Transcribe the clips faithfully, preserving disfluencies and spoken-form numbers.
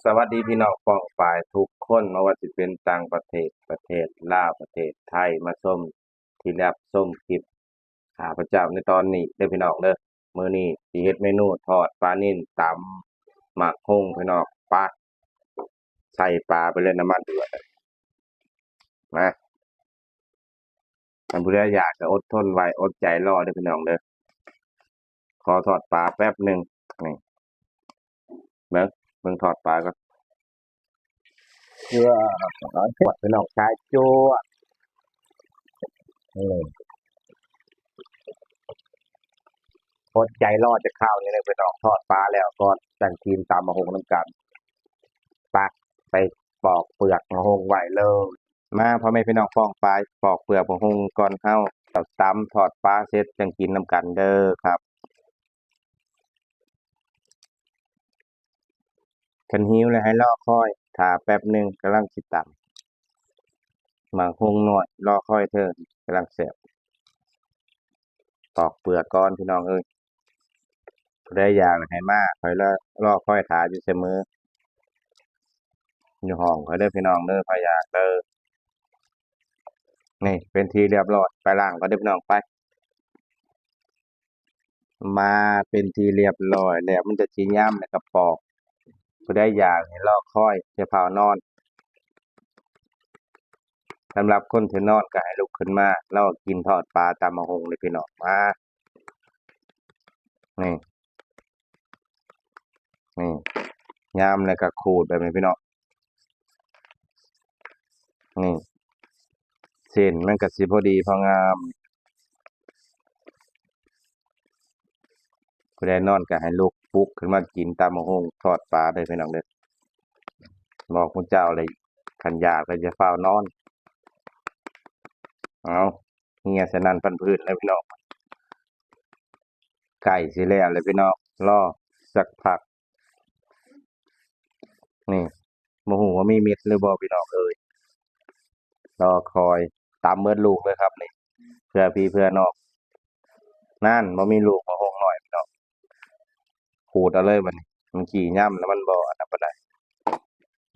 สวัสดีพี่น้องป้องปายทุกคน บ่ว่าสิเป็นต่างประเทศ ประเทศลาว ประเทศไทย มาชมที่รับชมคลิปข้าพเจ้าในตอนนี้เด้อพี่น้องเด้อ มื้อนี้สิเฮ็ดเมนูทอดปลานิลตำหมากฮุ่งพี่น้อง ไป ใส่ปลาไปเลย น้ำมันเดือด มา ท่านผู้ใดอยากก็อดทนไว้ อดใจรอเด้อพี่น้องเด้อ ขอทอดปลาแป๊บหนึ่ง นี่ เบิ่ง เบิ่งทอดปลาก่อน เพื่อ จวดพี่น้องชาย จวด อืม อดใจรอจักคราวหนึ่งเด้อพี่น้อง ทอดปลาแล้วก่อน จั่งกินตำหมากฮุ่งนำกัน ไป ไปปอกเปลือกหมากฮุ่งไว้เลย มาพ่อแม่พี่น้องป้องปาย ปอกเปลือกหมากฮุ่งก่อน เฮาตำทอดปลาเสร็จจั่งกินนำกันเด้อครับ คันหิวแล้วให้รอคอย ถ้าแป๊บหนึ่ง กำลังสิตำ หมากฮุ่งน้อย รอคอยเถิง กำลังแซ่บ ปอกเปลือกก่อนพี่น้องเอ้ย ผู้ใดอยากให้มา ข้อยรอ รอคอยถ่าอยู่เสมอ อยู่ห้องข้อยเด้อพี่น้องเด้อ ไผอยากเด้อ นี่เป็นที่เรียบร้อย ไปล้างก่อนเด้อพี่น้อง ไป มาเป็นที่เรียบร้อยแล้ว มันจะสิยามแล้วก็ปอก ผู้ใดอยากให้รอคอย อย่าฟ้าวนอน สำหรับคนที่นอนก็ให้ลุกขึ้นมา รอกินทอดปลาตำหมากฮุ่งเลยพี่น้อง มา นี่ นี่ ยามแล้วก็ขูดแบบนี้พี่น้อง นี่ เส้นมันก็สิพอดีพองาม ผู้ใดนอนก็ให้ลุกปลุกขึ้นมากินตำหมากฮุ่งทอดปลาเด้อพี่น้องเด้อ บอกหมู่เจ้าเลย คันอยากก็อย่าฟ้าวนอน เอา เหี่ยสนั่นพันพื้นเลยพี่น้อง ใกล้สิแล้วเลยพี่น้อง รอสักพัก นี่ บ่ฮู้ว่ามีเม็ดหรือบ่พี่น้องเอ้ย รอคอย ตำเบิดลูกเลยครับนี่ เพื่อพี่เพื่อน้อง นั่น บ่มีลูกหมากฮุ่งน้อยพี่น้อง ขูดเอาเลยบัดนี้ มันขี้ย่ำแล้วมันบ่อันนั้นปานใด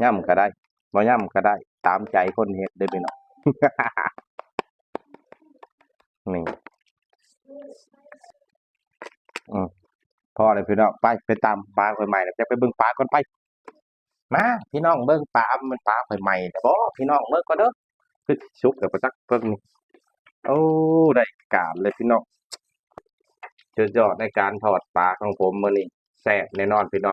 ย่ำก็ได้ บ่ย่ำก็ได้ ตามใจคนเฮ็ดเด้อพี่น้อง นี่ อืม พอแล้วพี่น้อง ไป ไปตำปลาข้อยใหม่แล้ว จะไปเบิ่งปลาก่อน ไป มา พี่น้องเบิ่งปลา มันปลาข้อยใหม่แล้วบ่ พี่น้องเบิ่งก่อนเด้อ คือสุกแล้วบ่จัก เบิ่งนี่ โอ้ ได้การเลยพี่น้อง สุดยอดในการทอดปลาของผมมื้อนี้ แซ่บแน่นอนพี่น้อง